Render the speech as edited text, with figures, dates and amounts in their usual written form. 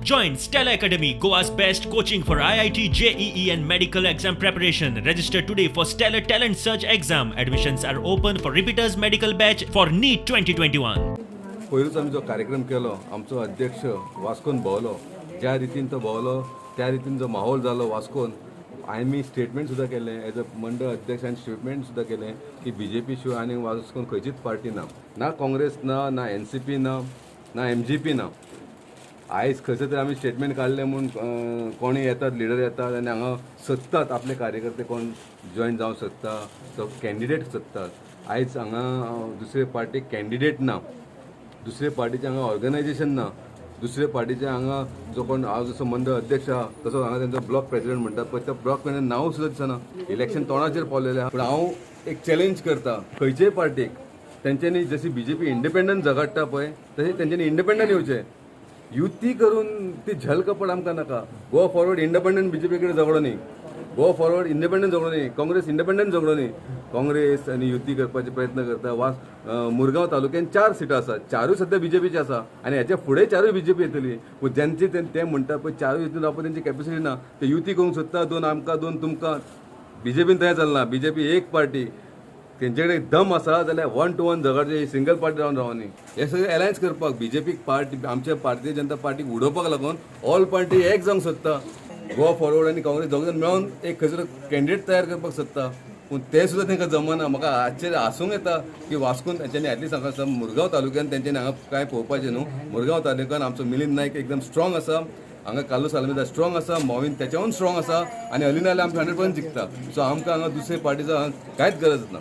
Join Stellar Academy, Goa's best coaching for IIT, JEE, and medical exam preparation. Register today for Stellar Talent Search exam. Admissions are open for repeaters medical batch for NEET 2021. पयरूच आमी जो कार्यक्रम केलो, आमचो अध्यक्ष वास्कोन भोंवलो, ज्या रितीन तो भोंवलो त्या रितीन जो माहोल जालो वास्कोन, आमी स्टेटमेंट सुद्दां केलें. एज अ मंडळ अध्यक्षान स्टेटमेंट सुद्दां केलें की बीजेपी शिवाय आनी वास्कोन खंयचीच पार्टी ना, ना काँग्रेस ना, ना एनसीपी ना, ना एमजीपी ना. आयज खंयसर तरी आमी स्टेटमेंट काडलें म्हूण कोणी येतात, लिडर येतात आनी हांगा सोदतात आपले कार्यकर्ते कोण जॉयन जावंक सोदता, तो कॅन्डिडेट सोदतात. आयज हांगा दुसरे पार्टीक कॅन्डिडेट ना, दुसरे पार्टीचें हांगा ऑर्गनायझेशन ना, दुसरे पार्टीचे हांगा जो कोण हांव जसो मंडळ अध्यक्ष आहा तसो हांगा तेंचो ब्लॉक प्रेसिडेंट म्हणटात पळय, त्या ब्लॉक प्रेसिडेंट नांव सुद्दां दिसना. इलेक्शन तोंडाचेर पावलेलें आहा. पूण हांव एक चॅलेंज करता खंयचेय पार्टीक, तेंच्यांनी जशी बीजेपी इंडिपेंडंट झगडटा पळय तशें तेंच्यांनी इंडिपेंडंट येवचें. युती करून ती झल कपड आमकां नाका. गोवा फॉरवर्ड इंडिपेंडंट बीजेपी कडेन झगडो न्ही, गोवा फॉरवर्ड इंडिपेंडंट झगडो न्ही, काँग्रेस इंडिपेंडंट झगडो न्ही. काँग्रेस आनी युती करपाचे प्रयत्न करता. वास मुरगांव तालुक्यान चार सिटां आसा, चारूय सद्या बीजेपीची आसा आनी हेच्या फुडें चारूय बीजेपी येतली. पूण जेंचे ते म्हणटा पळय चारूय हितून रावपाक तेंची कॅपेसिटी ना, ते युती करूंक सोदता, दोन आमकां दोन तुमकां. बीजेपीन तशें चलना. बीजेपी एक पार्टी, तेंचे कडेन दम आसा जाल्यार वन टू वन झगडचे, सिंगल पार्टी रावन रावनी. हे सगळे एलायन्स करपाक बीजेपी पार्टी आमच्या भारतीय जनता पार्टीक उडोवपाक लागून ऑल पार्टी एक जावंक सोदता. गोवा फॉरवर्ड आनी काँग्रेस दोग जाण मेळोन एक खंयसर कॅन्डिडेट तयार करपाक सोदता, पूण ते सुद्दां तांकां जमना. म्हाका आश्चर्य आसूंक येता की वास्कोन तेंच्यांनी एटलीस्ट हांगा मुरगांव तालुक्यान तेंच्यांनी हांगा कांय पळोवपाचें न्हू. मुरगांव तालुक्यान आमचो मिलिंद नायक एकदम स्ट्रॉंग आसा, हांगा कार्लूस आलमेदा स्ट्रॉंग आसा, मोविन त्याच्याहून स्ट्रॉंग आसा आनी अलिना आमकां 100% जिखता. सो आमकां हांगा दुसरे पार्टीचो हांगा कांयच गरज ना.